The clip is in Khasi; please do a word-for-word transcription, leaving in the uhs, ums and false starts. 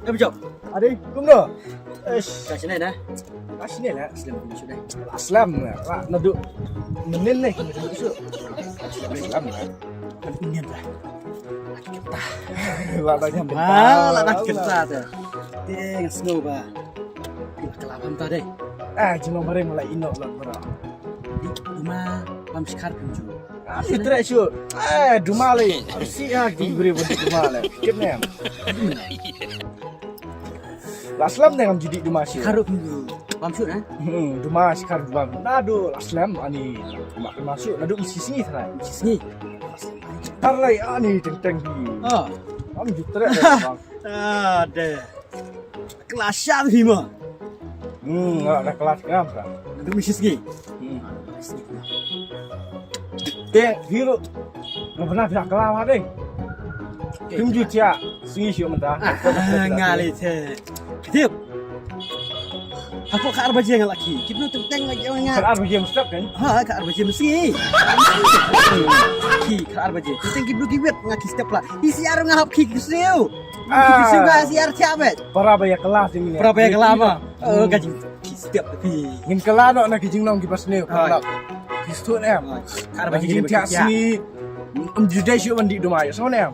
Eh, bujok. Ade, kumno? Eish. Ka shane na? Ka shane na. Slem kumno shuh dei. Slem na. Wah, naduh mynnin ne kumno shuh. Slem na. Naduh mynnin ba. La da ki kynta. La da ki kynta te. Te nga sngew ba. Ki la kylla bam ta dei. Ah, jingmut bare mala ino la bara. Di duma bam shkar pynju. Am ju treh shuh. Eh, duma lei. Am si ha ki bri bun duma lei. Kit ne. La slem ne ngam ju dih duma shuh. Kharuh pynju. Bam shuh na? Hmm, duma shkar duma. Naduh la slem ani. Duma kena shuh. Naduh misi sngi trai. Misi sngi. Tar lei ani teng teng di. Ah. Am ju treh lei bang. Ah, deh. Kylla shah hi mo. Hmm, nga la kylla shah ka. Naduh misi sngi. Hmm. Te hi ruh. Nga pernah phi la kylla ma dei. Kim ju thiah sngi shuh mynta. Ah, nga lei te. Tip. Hapoh ka ar baje nga la khie. Kit no teng teng nga ïoh nga. Ka ar baje mynstep kan? Ha, ka ar baje mynstep. Khie ka ar baje. Teng teng ki blue ki wet nga khie step la. Hi siar nga hap khie ki siew. Ah. Ki siew nga siar thiah bet. Para ba ïa kylla sini. Para ba ïa kylla ma. Oh, ka jing khie step phi. Ngin kylla noh na ki jinglong kiba sniew. Hai. Ki siew ne. Hai. Ka ar baje jing thiah sini. Em ju dei shuh ban dih duma ïa sniew ne.